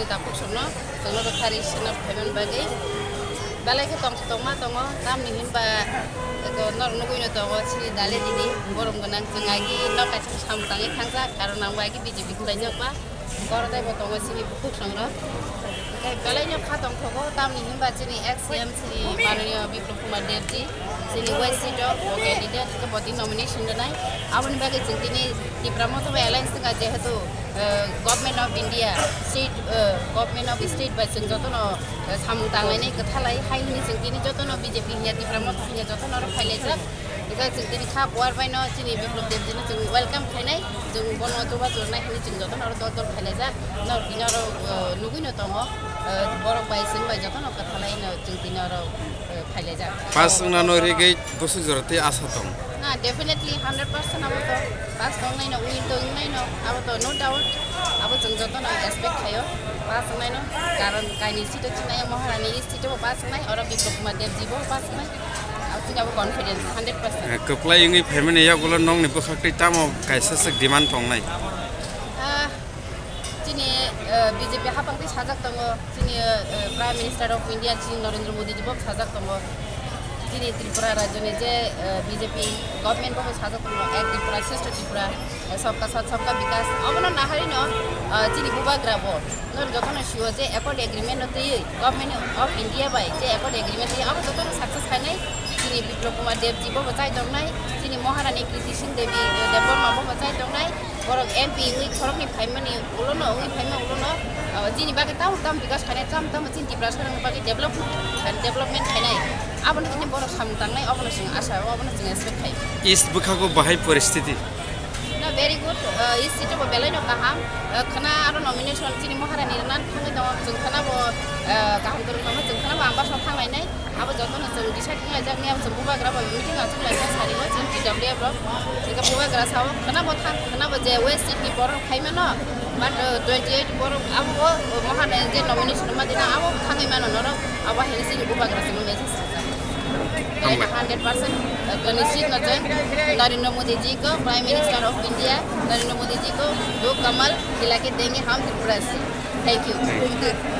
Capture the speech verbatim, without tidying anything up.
Takhuk songno, chwngno rwkha ri swnam phaimani bagwi. Belai khe tong tongma tongo, tamni hinba eko norok nugwino tongo, chini dale didi, borom gwnang, chwng agi nok kaisa samung tangwi thangjak, karon ang bo agi B J P khwlaijak ba, borok tei bo tongo chini bukhuk songrok. Tei belaino kha tongthogo, tamni hinba chini ex C M chini mananiya Biplab Kumar Debji, chini West seat o bo candidate, bo tini nomination rwnai. Aboni bagwi chwng tini Tipra Motha bai alliance wngkha, jehetu, eh, Government of India, state, eh, Government of State bai chwng jotono, eh, samung tanglainai kwthalai hai hwnwi chwng tini jotono B J P hinya Tipra Motha hinya jotono oro phailaijak. Hingkhe chwng tini kha buar baino chini Biplab Debji no chwng welcome khainai, chwng bono chubachu rwnai hwnwi chwng jotono oro dol dol phailaijak. Norok tini oro, eh, nugwino tongo, eh, borok bai chwng bai jotono kwthalaino chwng tini oro, eh, phailaijak. Pass wngna no rigwi bwswk jora tei asa tong? Na, definitely hundred percent abo to pass tongnai no, win tongnai no, abo to no doubt. Abo chwng jotono expect khaio, pass wngnai no, karon kaini seat o chinai Maharani seat o pass wngnai, oro Biplab Kumar Debji bo pass wngnai. Abo chini abo confidence hundred percent. Eh, kwplai wngwi phaimani yagulo nokni bwkhak tei tamo kaisa swk demand tongnai? Ah, chini, eh, B J P hapang tei sajak tongo. Chini, eh, Prime Minister of India, chini Narendra Modi ji bo sajak tongo. Chini Tripura rajyoni je, eh, B J P government bo sajak tongo, Ek Tripura, Shreshtha Tripura, eh, Sabka Sath, Sabka Vikas. Obono naharino, eh, chini bubagra bo. Nor jotono sio je Accord Agreement no twiwi Government of India bai je Accord Agreement twiwi abo jotono success khainai. Chini Biplab Kumar Deb ji bo bo chai tongnai, chini Maharani Kriti Singh Devi, eh, Debbarma bo bo chai tongnai. Borok M P wngwi khoroknwi phaimani ulono, wngwi phaima ulono, ah, chini bagwi tamo tamo bikas khainai, tamo tamo chini Tiprasarokni bagwi develop-, development khainai. Abono chini borok samung tangnai, obono chwng asa, obono chwng expect khai. East bwkhago bahai poristiti? No, very good. Ah, East seat bo belaino kaham. Ah, khwna aro nomination chini Maharani rwna thangwi tongo, chwng khwna bo, ah, kaham kwrwng tongma, chwng khwna bo ang bwskango thanglainai. Abo jotono chwng decide wnglaijak, miyabo chwng bubagra bai meeting achuk laijak, sarimo chwng T W F rok. Hingkhe bubagra sao, khwna bo thang, khwna bo je West seat ni borok khai mano, but, uh, twenty eight borok abo bo, uh, Maharani je nomination rwma dinang, abo bo thangwi mano norok, abo haino chini bubagra chwngno message rijak. Hambai. Hundred percent, uh, nischit no chwng Narendra Modi ji ko, Prime Minister of India, Narendra Modi ji ko, do Kamal khila ke denge hum Tripura se. Thank you. Thank you.